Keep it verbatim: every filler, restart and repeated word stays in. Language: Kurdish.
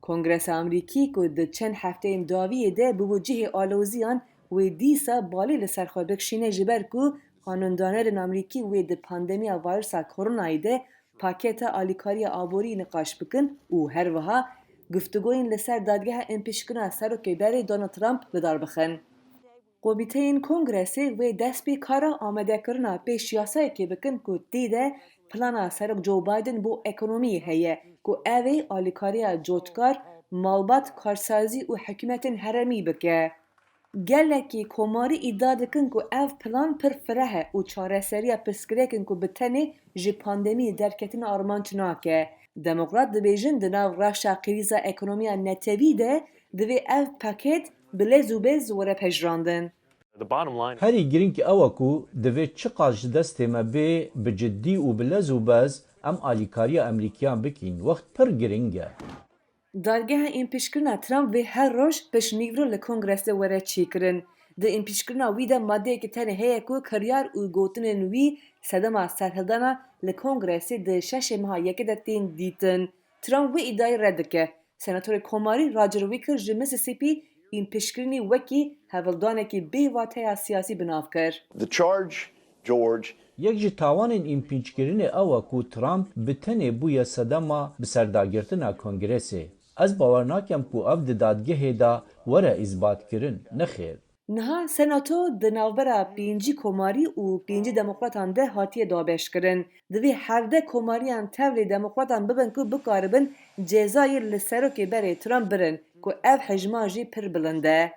Kongresa Amerîkî ku di çend hefteyên dawiyê de bûbû cihê aloziyan, wê dîsa balê li ser xwe bikişîne, ji ber ku qanûndanerên Amerîkî wê di pandemiya vîrusa koronayê de paketa alîkariya aborî niqaş bikin û her wiha giftugoyên li ser dadgeha ên pişkirina serokê berê Donald Trump li dar bixin. Komîteyên Kongresê wê dest pê kara amadekirina pêş yasayekê bikin ku tê de plana Serok Joe Biden bo ekonomiyê heye, ku ev ê alîkariya cotkar, malbat, karsazî û hikûmetên herêmî bike. Gelekî komarî îdia dikin ku ev plan pir fireh e û çareseriya pirsgirêkên ku bi tenê ji pandemiyê derketin armanc nake. Demokrat dibêjin di nav rewşa krîza ekonomiya netewî de divê ev paket bi lez û bez were pejirandin. The bottom line Herî girîng ew e ku divê çiqas ji destê me bê bi ciddî û bi lez û bez em alîkariya Amerîkiyan bikîn. Wext pir girîng e. Dadgeha împîçkirina Trump vê her roj pişt nîvro li Kongresê were çêkirin. Di împîçkirina wî de madeyekî tenê heye ku kiryar û gotinên wî sedema serhildana li Kongresê di şeşê meha yekê de tên dîtin. Trump wê îdiayê red dike. Senatorê Komarî Roger Wicker ji Mississippi împîçkirinî wekî hevildanekî bêhwateya siyasî bi nav kir. The charge, George, Yek ji tawanên împîçkirinê ew e ku Trump bi tenê bûye sedema bi serdagirtina Kongresê. Ez bawer nakem ku ev di dadgehê de were îsbatkirin. Nexêr. Niha Senato di navbera pêncî Komarî û pêncî Demokratan de hatiye dabeşkirin. Divê hevdeh Komariyan tevlî Demokratan bibin ku bikaribin cezayê li serokê berê Trump birin, ku ev hejma jî pir bilind e.